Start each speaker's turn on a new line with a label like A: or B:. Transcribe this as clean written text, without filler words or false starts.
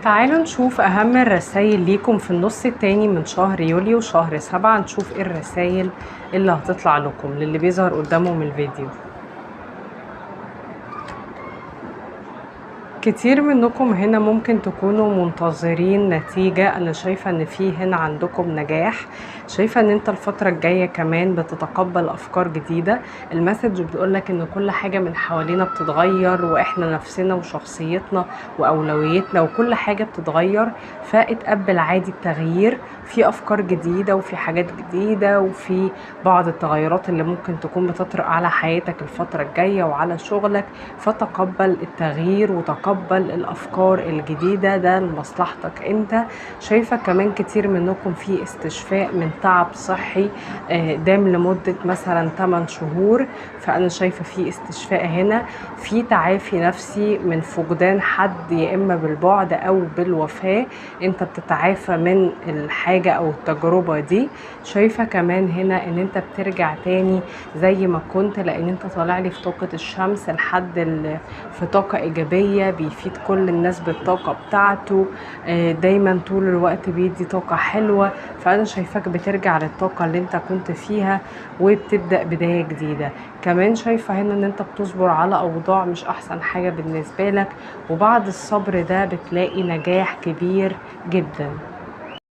A: تعالوا نشوف أهم الرسائل ليكم في النص التاني من شهر يوليو وشهر 7، نشوف ايه الرسائل اللي هتطلع لكم للي بيظهر قدامهم الفيديو. كتير منكم هنا ممكن تكونوا منتظرين نتيجة. أنا شايفة إن في هنا عندكم نجاح، شايفة إن أنت الفترة الجاية كمان بتتقبل أفكار جديدة. ال message بتقولك إن كل حاجة من حوالينا بتتغير، وإحنا نفسنا وشخصيتنا وأولويتنا وكل حاجة بتتغير، فاتقبل عادي التغيير. في أفكار جديدة وفي حاجات جديدة وفي بعض التغيرات اللي ممكن تكون بتطرأ على حياتك الفترة الجاية وعلى شغلك، فتقبل التغيير وتقبل الافكار الجديدة، ده لمصلحتك انت. شايفه كمان كتير منكم في استشفاء من تعب صحي دام لمدة مثلا 8 شهور، فانا شايفه في استشفاء هنا، في تعافي نفسي من فقدان حد يا اما بالبعد او بالوفاة، انت بتتعافى من الحاجة او التجربة دي. شايفه كمان هنا ان انت بترجع تاني زي ما كنت، لان انت طالع لي في طاقة الشمس، لحد في طاقة ايجابية بيفيد كل الناس بالطاقة بتاعته، دايما طول الوقت بيدي طاقة حلوة. فأنا شايفاك بترجع للطاقة اللي انت كنت فيها وبتبدأ بداية جديدة. كمان شايفة هنا ان انت بتصبر على أوضاع مش أحسن حاجة بالنسبة لك، وبعد الصبر ده بتلاقي نجاح كبير جدا.